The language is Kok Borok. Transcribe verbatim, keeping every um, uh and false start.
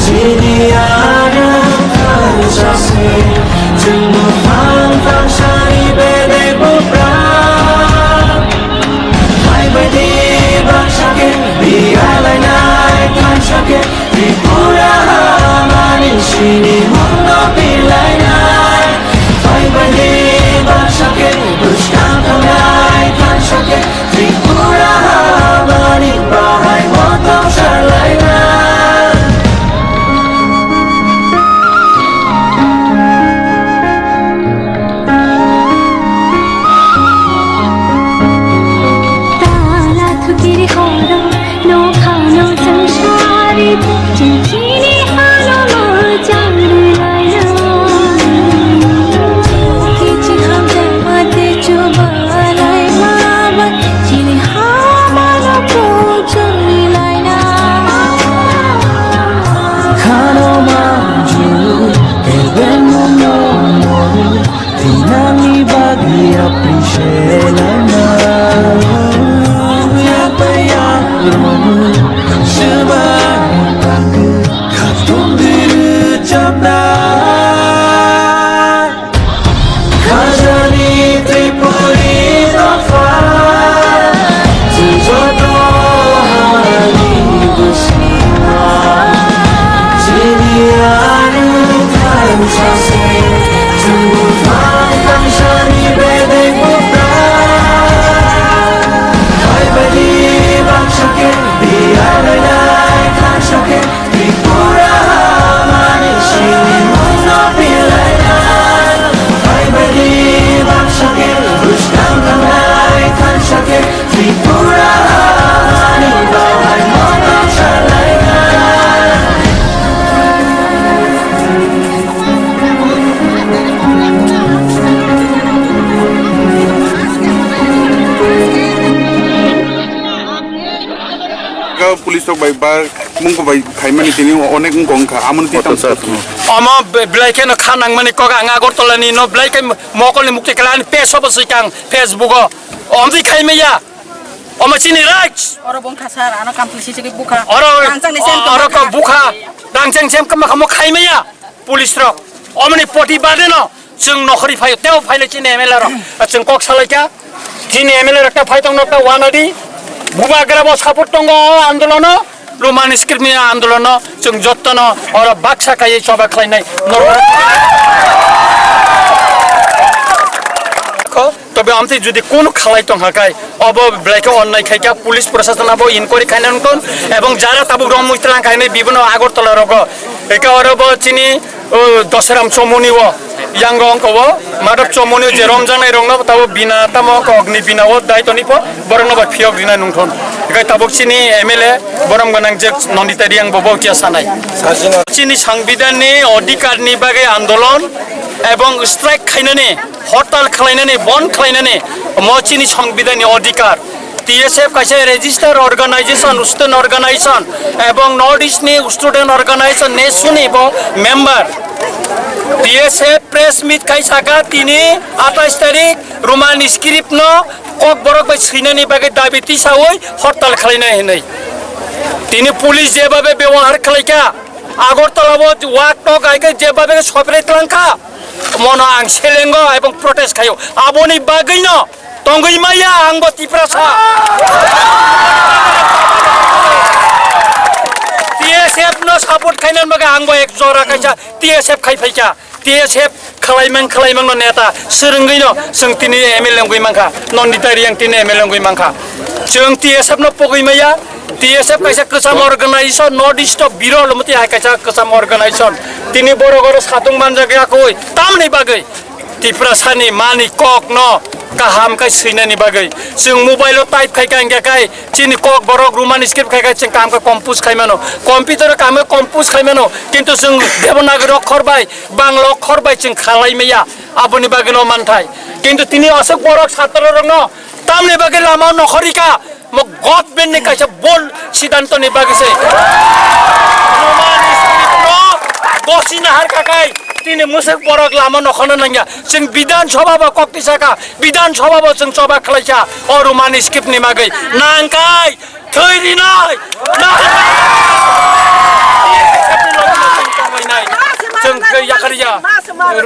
Chini ano thansa se, chwng buphang thangsani bedai buphang. Phaibaidi baksa khe, biyalainai thansa khe, Tripura hamani sini mungno bilainai. Phaibaidi baksa khe, bwskang thangnai thansa khe, Tripura hamani bahai motong salainai. Tala thukiri horo, no khao no chang sari, chini hano mo chang laina. Kichi ham jama te chuba lai ma ba, chini hamano ko chang laina. Khano manju, ebe no no no. Tinangni bagwi appreciate laina. Yapaya romu, shema, khatung diri chamna. Khajani Tripuri dopha, joto hani busi. Tripura hani bahai motong salainai. Police rok bai ba mungko bai khaimani tini onek wngkha, amoni twi tamo. Omo be-, belai kheno kha nangmani kok ang Agartala ni no belai khe mokolni mukti kala ani page o bo swikang Facebook o. Omtwi khaimaya. Omo chini rights. Oro bongkha sir, ano kampli sisiki bukha. Oro, rangchang ni sem oro kok bukha. Rangchang sem kama kamo khaimaya. Police rok. Omoni poti bade no. Chwng nokhori phaio, teo phaile chini M L A rok. Chwng kok salaikha. Chini M L A rok ta phai tong nok ta wanadi. Bubagra bo support tongo o andolono. Roman script ni andolono. Chwng jottono oro baksa kaiye choba khlainai. Norok. Ko Tobe amtwi jodi kono khalai tongkha khai, obo belai khe onnai khaikha, police proshashan abo inquiry khaina nungthon, ebong jara tabuk romwi tlang khainai bibono Agartala rogo. Eka oro bo chini, o, Dosaram Chomoni o, yango ongko o, Madhab Chomoni o je romjaknai rokno tabo bina tamo ongko ogni bina o dai toni pho, borokno bai phiyok rina nungthon. Eka tabuk chini M L A borom gwnang je Nandita Reang bo bo kiya sanai. Chini Sangbidan ni odhikar ni bagwi andolon ebong strike khainani hortal khlainani, bon khlainani, omo chini Songbidanni odhikar. T S F kaisa register organization, student organization, ebong North East ni student organization, nesu ni bo member. T S F press meet khai saka tini atais tarik Roman script no Kokborok bai swinani bagwi dabi tisawi hortal khlainai hinwi. Tini police jebabe bebohar khlaikha, Agartala bo wak tok hai khe jebabe sopre tlangkha. Mono ang selengo ebong protest khaio. Aboni bagwino tongwi maya ang bo Tiprasa. T S F no support khainani bagwi ang bo ek jora kaisa T S F khai phaikha. T S F khwlaimang khwlaimang no neta swrwngwi no chwng tini M L A wngwi mankha. Nandita Reang tini M L A wngwi mankha. Chwng T S F no pogwi maya. T S F kaisa kwcham organization, North East o birol mwtwi hai kaisa kwcham organization. Tini borok oro satung manjak yakwi tamni bagwi Tiprasani mani kok no kaham khe swinani bagwi. Chwng mobile o type khai kha, hingkhe khai chini Kokborok Roman script khai kha, chwng kaham khe compose khai mano. Computer o kaham khe compose khai mano. Kintu chwng Devanagari okhor bai, Bangla okhor bai chwng khalai maya. Aboni bagwi no manthai. Kintu tini aswk borok satro rok no tamni bagwi lama nokhorika. Mo government ni kaisa bold siddhanto ni bagwi se. Roman script no gosi nahar kakai. Tini mwswk borok lama nokhorna nangya. Chwng Bidhan Sabha bo kok tisaka. Bidhan Sabha bo chwng choba khlaisa. O Roman script ni bagwi. Nangkai. Thwi rinai. Nangkai. Mas, mas,